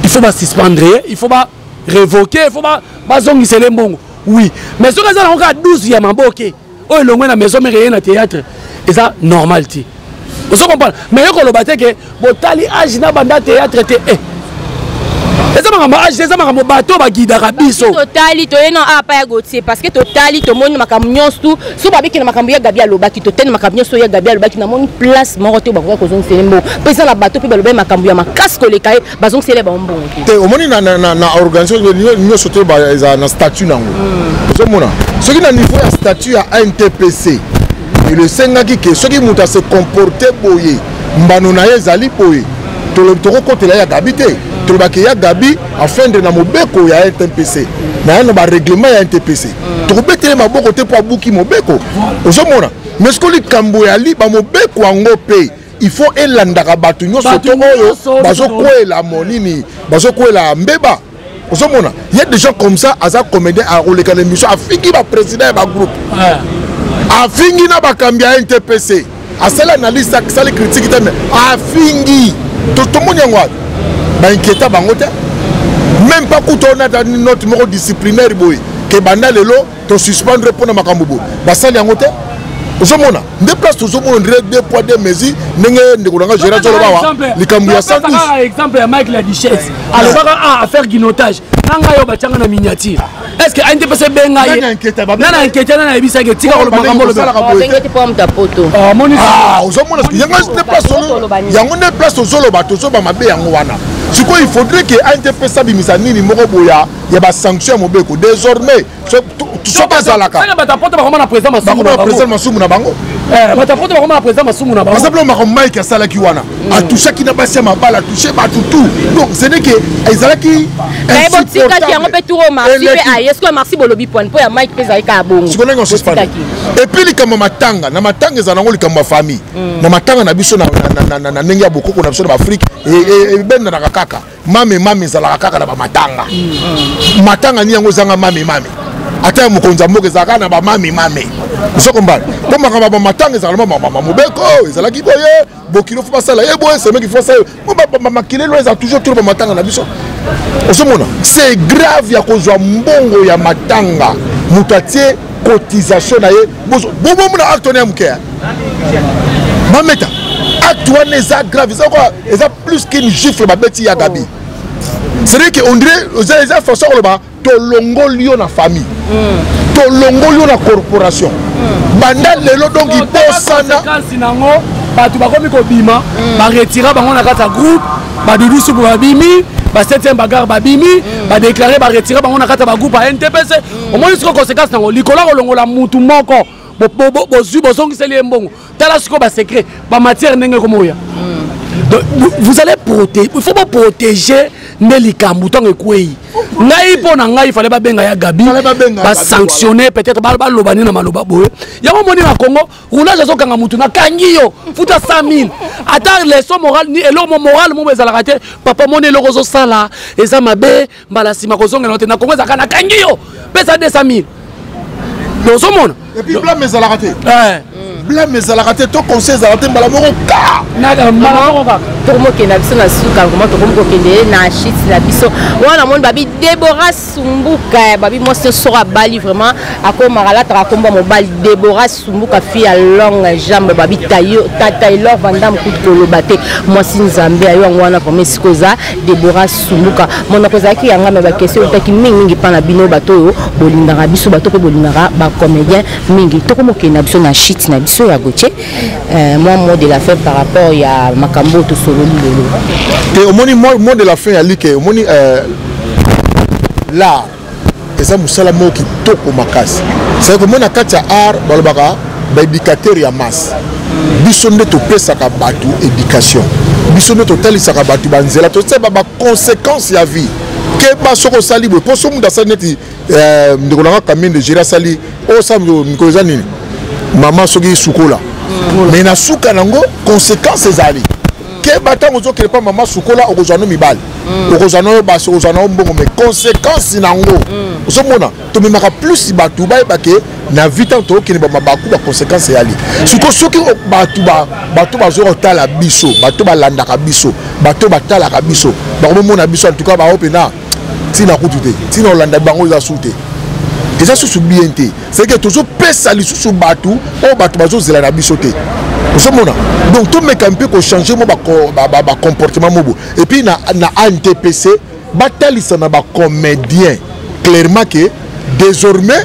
il faut basuspendre ye, il faut barévoquer, il faut bazongisele mbongo, oui. Mais soki aza nango kaka 12 ya maboke oyo elongwe na maison mère, ye na théâtre, eza normal te. Ozo comprendre? Mais yo koloba te ke botali age na banda théâtre te. Eh, eza makambo age, eza makambo bato bagidaka biso. Totali, toye na apa ya Gautier, parce que totali, tomoni makambo nyonso tu. So babiki na makambo ya Gabi alobaki, totali makambo nyonso ya Gabi alobaki, namoni place moko te bakoka kozongisele mbongo. Mpo eza na bato mpe balobaki makambo ya makasi koleka ye, bazongisele bango mbongo te. Te, omoni na organisation nyonso te ezala na statut nango. Ozomona, soki na niveau ya statut ya ANTPC esengaki ke soki moto ase comporte boye, mbano na ye ezali boye, tokokotela ya Gabi te. Tolobaki ya Gabi afendre na mobeko ya NTPC, na ye na barèglement ya NTPC, tokobetele maboko te mpo abuki mobeko. Ozomona? Mais soki likambo yali bamobeko yango mpe, il faut elandaka bato nyonso to oyo bazokwela monini, bazokwela mbeba. Ozomona, y a des gens comme ça, aza comédien, akoleka na émission, afingi baprésident ya bagroupe, afingi na bakambi ya NTPC, asali analyse, asali critique te, mais afingi. Tomoni yango wapi? Bainquiéta bango te, même pas kuta onata note moko disciplinaire boye ke banda lelo tosuspendre mpona makambo boye. Basali yango te. Ozomona nde place tozomona ondire deux poids deux mesures, ndenge ndeko nanga Gérard oloba wa likambo ya 112. Exemple ya Mike la Duchesse, alobaka a affaire guinotage na ngai oyo batianga na miniature. Est ce que ANTPC ebenga ye? Nana inquiété, nana ayebisaki etika koloba makambo. Ozomona, yango nde place tozoloba, tozoba mabe yango wana. Sikoyo il faudrait que ANTPC abimisa nini moko boya ya basanction ya mobeko désormais, soki ezalaka bato apoto bakoma na président. Masumu na bango. Eh, bato ya poto bakoma na président masumu na bango. Par exemple, makambo Mike asalaki wana, atouchaki na basi ya mabala, atouche bato tout. Donc ce n'est que ezalaki Naye botikaki yango mpe turo Marci mpe aye sikoyo. Marci bolobi poine mpo ya Mike mpe ezalaki kaka bongo. Sikoyo ndenge osuspendre. Botikaki. Et puis likambo ya matanga, na matanga ezala nango likambo ya famille. Na matanga na biso, na ndenge ya bokoko na biso na baAfrike, ebendanaka kaka mame mame, ezalaka kaka na bamatanga. Matanga ni yango ezanga mame mame, ata ya mokonzi ya mboka ezalaka na bamame mame. Ozokombana mpo makambo ya bamatanga ezalaka na mobeko, ezalaki boye, bokilo fo basala ye boye, semeki fo basala ye, makilelo eza toujours tolo bamatanga na biso. Ozomona, c'est grave ya kozwa mbongo ya matanga, moto atie cotisation na ye. Bomona acte wana ya moke ya mameta, acte wana eza grave, eza kwa eza plus qu'une gifle babeti ya Gabi. C'est-à-dire que on dirait eza façon koloba tolongoli yo na famille, tolongoli yo na corporation banda lelo. Donc ibosana. Conséquence nango, bato bakomi kobima, baretira bango na kati ya groupe. Badudu supu babimi, ba 7e bagarre babimi, badéclare baretira bango na kati ya bagroupe ya NTPC. Omoni sikoyo conséquence nango, likolo ya kolongola mutu moko, bozwi, bozongiseli ye mbongo. Tala sikoyo basecret, bamatière ndenge ekomoya. Donc vous allez protéger, il faut boprotéger nde likambo ntango ekwei. Ngai, mpo na ngai, fallait babenga ya Gabi, Fallait babenga ya Gabi, basanctionne peut-être, baloba nini na maloba boye. Yango moni na Congo, roulage azokanga mutu, nakangi yo, futa 100 000. Ata leçon morale ni eloko mo morale mo ezalaka te. Papa, moni eloko ozosala eza mabe, mbala nsima kozongela te. Na Congo ezalaka nakangi yo, pesa 200 000. Ozomona. Et puis blâme ezalaka te. Blâme ezalaka te to conseil ezalaka te, mbala moko ka. Mbala moko kaka. Tokomokende biso na suka, vraiment tokomi kokende na shit na biso wana. Moni babi Debora Sumbuka, babi mwasi soko abali vraiment akomaka alataka komba mobali. Debora Sumbuka, fille ya longue jambe, babi Taylor Vandam kutu koloba te, mwasi Nzambe ayo. Yango wana vraiment esika oza Debora Sumbuka, monoko ezalaki yanga me baquestion eutaki mingimingi mpa na bino, bato oyo bolingaka biso, bato mpe bolingaka bacomédien mingi. Tokomokende na biso na shit na biso ya Gautier. Moi, mot de la fin par rapport ya makambo oyo tosololi lelo. Te, omoni, mot de la fin ya like, omoni, l'art eza mosala moko kitoko makasi. C'est komona na kati ya art, balobaka baéducateur ya masse. Biso nde topesaka bato éducation, biso nde totalisaka bato banzela, tosala baconséquence ya vie. Keba soki osali boye, mpo so moto asali neti ndeko nanga Kaminde Géri asali oyo osala mikolo eza nini, mama soki sukola, mais na suka nango conséquence ezali. Keba ntango ozokende mpa mama sukola, okozwa no mibali, okozwa no basi, okozwa no mbongo, mais conséquence nango ozomona. Tomemaka plus bato bayeba ke na vie, ntango tokokende bamabaku, baconséquence eyali. Sikoyo soki bato bazoka kotala biso, bato balandaka biso, bato batalaka biso, bakomomona biso. En tout cas bao mpena ntina kutu te, ntina olanda bango eza su te, eza susu bien te. C'est que tozopesa lisusu bato oyo bato bazozela na biso te, ozomona. Donc tomeka mpe kochange mo bacomportement mobo. Et puis na ANTPC batalisa na bacomédien clairement ke désormais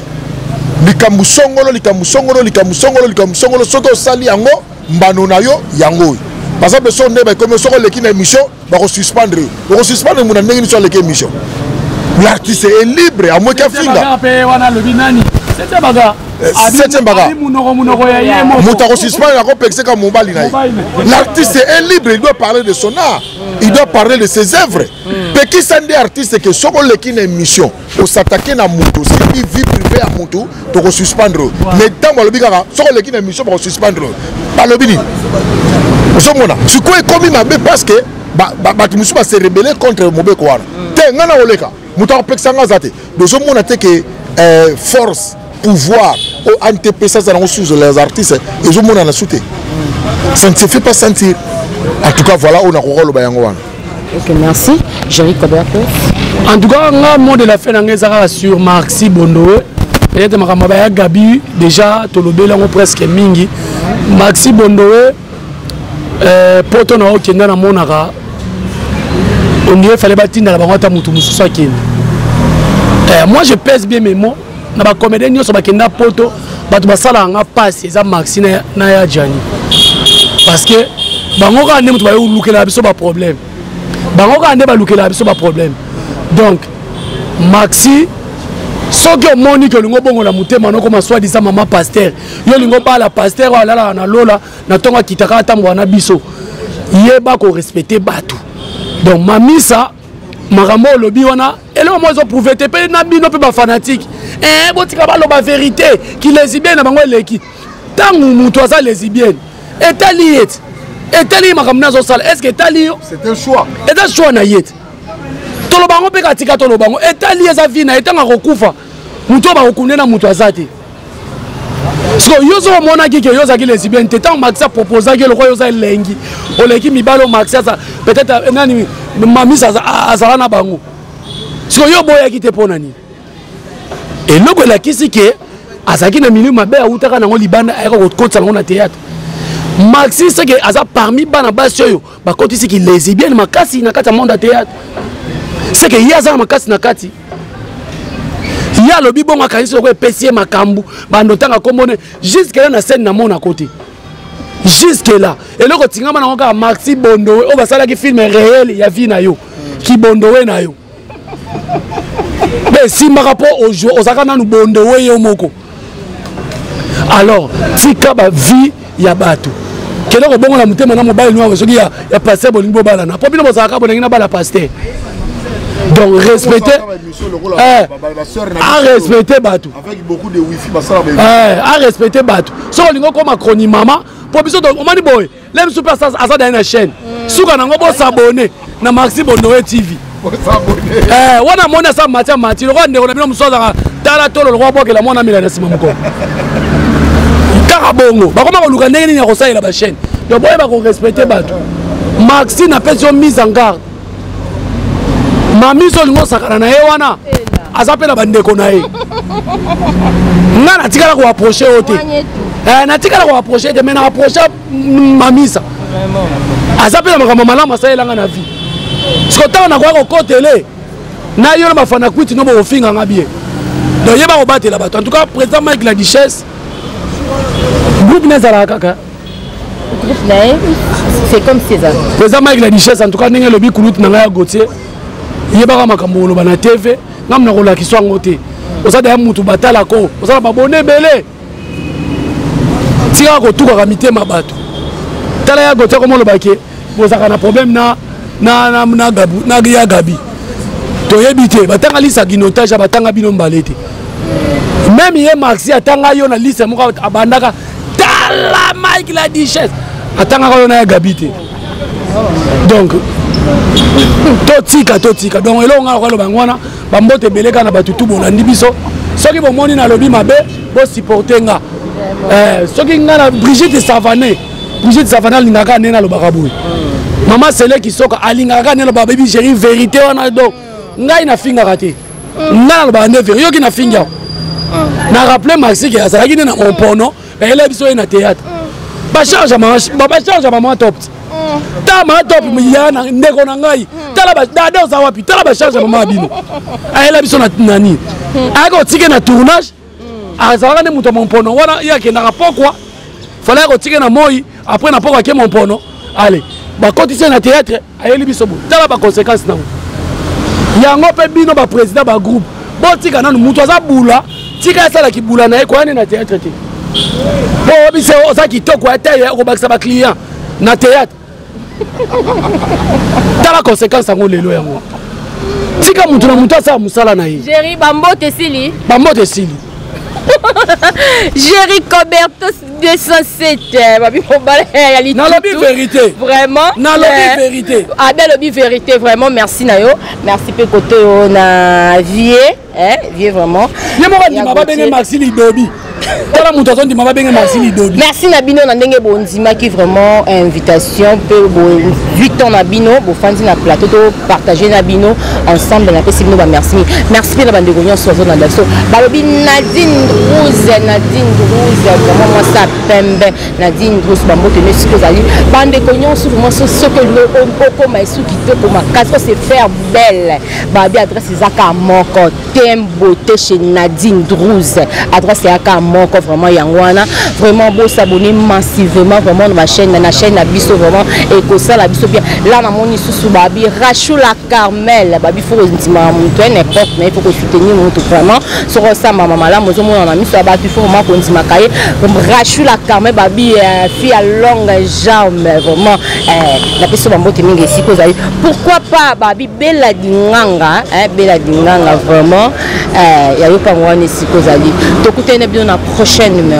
likambo songolo, likambo songolo, likambo songolo, likambo songolo, soki osali yango, mbano na yo yango oyo. Par exemple, so nde bakomi, soki oleki na émission, bakosuspendre yo. Okosuspendre muna ndenge nini so aleki émission? L'artiste est libre, à moins qu'afinga. Mpe wana alobi nani? Septième bagarre. Septième bagarre. Munoko munoko ya ye moko. Moto akosuspendre, akopekisa kaka mobali na ye. L'artiste est libre, il doit parler de son art, il doit parler de ses œuvres. Pekisa nde artiste ke soki oleki na émission, osatake na moto, osimbi vie privée ya moto, tokosuspendre oyo. Mais ntango alobi kaka soki oleki na émission bakosuspendre oyo, balobi nini? Ozomona sikoyo ekomi mabe, parce que bato mosusu base rebelle contre mobeko wana te. Ngai na koleka, moto akopekisa nga aza te. Ozomona te ke force, pouvoir oyo ANTPC aza nango sur les artistes ezomonana su te. Ça ne se fait pas sentir. En tout cas, voilà oyo nakoka koloba yango wana. Ok, merci. Jerry Koberto. En tout cas, nga, mot de la fin na ngai eza kaka sur Marxi Bondowe. Peut-être makambo baya Gabi déjà tolobeli yango presque mingi. Maxi Bondowe, poto na okenda, namonaka on dirait fallait batindala bango ata motu mosusu akende. Moi, je pèse bien mes mots, na bacomédien nyonso bakenda poto, bato basalaka nga mpasi eza Maxi na ya Jani, parce que bango kaka nde moto bayolukelaka biso baproblème, bango kaka nde balukelaka biso baproblème. Donc Maxi Soki omoni ke olingi obongola motema nokoma soi-disant mama pasteur, yo olingi obala pasteur oyo alalaka na lola na ntongo akitaka atambola na biso, yeba korespecte bato. Donc mamisa, makambo olobi wana eloko moko ezoprouve te. Mpe na bino mpe bafanatike, eh, botika baloba vérité. Kilesbienne na bango eleki. Ntango moto aza lesbienne, etali ye te, etali ye makambo nazosala. Est ce que etali yo? Eza choix na ye te. Toloba yango mpe katika, toloba yango, etali, eza vie na ye. Ntango akokufa, moto oyo bakokunde na moto aza te. Siko yo soki omonaki ke yo ozalaki lesbienne te, ntango Maxi aproposaki, lokola yo oza elengi, oleki mibali oyo Maxi aza peut-être eh, nani, Mamisa azala na bango, siko yo oboyaki te mpo na nini? Eloko elakisi ke azalaki na milieu mabe, awutaka nango libanda, ayaka kokotisa nango na théâtre. Maxi seke aza parmi bana basi oyo bakotisi ki lesbienne makasi na kati ya monde ya théâtre. Seke ye aza na makasi na kati. Ye alobi bongo, akanisi loko epesi ye makambo. Bando ntanga kombone jusque là na scène namonako te. Jusque là eloko tingama nango kaka Maxi Bondowe oyo basalaki film réel ya vie na yo, kibondowe na yo mpe esimbaka mpo ozalaka nanu bondowe yo moko. Alors tika bavie ya bato. Kende kobongola motema na mobali noir soki ya, ya pasteur bolingi bobalana, mpo bino bozalaka bolingi na bala pasteur. Donc respecte, eh, arespecte bato, eh, arespecte bato. Soki olingi okoma chroni mama, mpo biso omoni boye, le mosusu mpe aza daye na chaîne suka nango. Bosabone na Maxi Bondowe TV. Eh, wana amoni asa mati amati lokola ndeko na bino mosusu azalaka tala tolo lokola bwakela mwana amela na nsima mokolo kaka bongo. Bakoma koluka ndenge nini ya kosalela bachaîne. Donc boyeba korespecte bato. Maxi, napesi yo mise en garde. Mami, so olingi osakana na ye wana, aza mpe na bandeko na ye. Nga natikala koapproche yo te, eh, natikala koapproche te, mais na approche mamisa. Aza mpe na makambo malamu asalelanga na vie. Siko ntango nakoya kokotele na yo na bafana kwiti no, bokofinganga bien. Donc yeba kobatela bato. En tout cas, président Mike la Duchesse, groupe na ezalaka kaka groupe na ye, c'est comme si eza Président Mike la Duchesse, en tout cas ndenge elobi kulutu na ngai ya Gautier, yebaka makambo oloba na TV. Ngai na kolakisa yango te. Oza daya mutu batalako, oza na babone ebele. Tikaka kotukaka mitema bato. Tala ya Gautier, koma oloba ke bozalaka na problème na Gabu, na ya Gabi, toyebi te. Batanga liste ya guinotage, batanga bino mbale te. Même ye Maxi atanga yo na liste moko abandaka. Tala Mike la Duchesse, atangaka yo na ya Gabi te. Donc totika, totika. Donc eloko ngai nakoloba yango wana. Bambote ebele kaka na bato tu bolandi biso. Soki bomoni nalobi mabe, bosupporte nga. Eh, soki nga na Brigitte Savane, Brigitte Savane alingaka ndenge nalobaka boye. Mama Sele Kisoka alingaka kaka ndenge nalobaka baby géri vérité wana. Donc ngai nafingaka te, ngai nalobaka nde vérité. Yoki nafingi awa na rappele Maxi ke azalaki nde na mompono, bayela biso ye na théâtre. Bacharge bacharge ya mama top, tala mama top ya ndeko na ngai, tala dada oza wapi, tala bacharge ya mama ya bino ayela biso na nani, ayaki otike na tournage. Azalaka nde moto ya mompono wana. Ye akendaka pokwa, fala ya kotike na moi, après na pokwa ake mompono. Ale bakotisi ye na théâtre, ayeli biso boye. Tala baconséquence nango yango. Mpe bino baprésident bagroupe, botika nanu moto aza bula, tika asalaki bula na ye. Koya nde na théâtre te mpo oyebisi oza kitoko ya te, okobakisa baclient na théâtre. Tala conséquence yango lelo yango. Tika moto na moto asala mosala na ye. Géri, bambote esili. Bambote esili. Géri Coberto 207, babi mobala ya litutu. Nalobi vérité. Vraiment. Nalobi vérité. Abe alobi vérité. Vraiment merci na yo, merci mpe kote oyo na vie, eh, vie vraiment. Ye moko andima babenge Maxi Lidobi. Tala moto azondima babenge Maxi Lidobi. Merci na bino na ndenge bondimaki vraiment invitation mpe bozwi temps na bino, bofandi na plateau, topartage na bino ensemble. Napesi bino bamerci mingi. Merci mpe na bandeko nyonso bazolanda biso. Balobi Nadine Rose, Nadine Rose, vraiment mwasa. pembe. Nadine Drus, bambote no esika ozali. Bandeko nyonso vraiment, soki olingi okóma esu kitoko makasi, ose faire belle, babi adresse eza kaka moko te, beauté chez Nadine Druz. Adresse eyaka moko vraiment, yango wana. Vraiment bosabonner massivement vraiment na bachaîne, na chaîne na biso, vraiment ekosala biso bien. La namoni susu babi Rachula Carmel, babi faut kondimaka moto n'importe, mais il faut kosoutenir moto vraiment. Soki osambama malamu, ozomona na miso ya bato, il faut vraiment kondimaka ye. Rachula Carmel, babi fille ya longue jambe, vraiment napesi bambote mingi esika ozali. Pourquoi pas babi Bela Dinganga, Bela Dinganga, vraiment yayokango wana esika ozali. Tokutani na bino na prochaine numéro.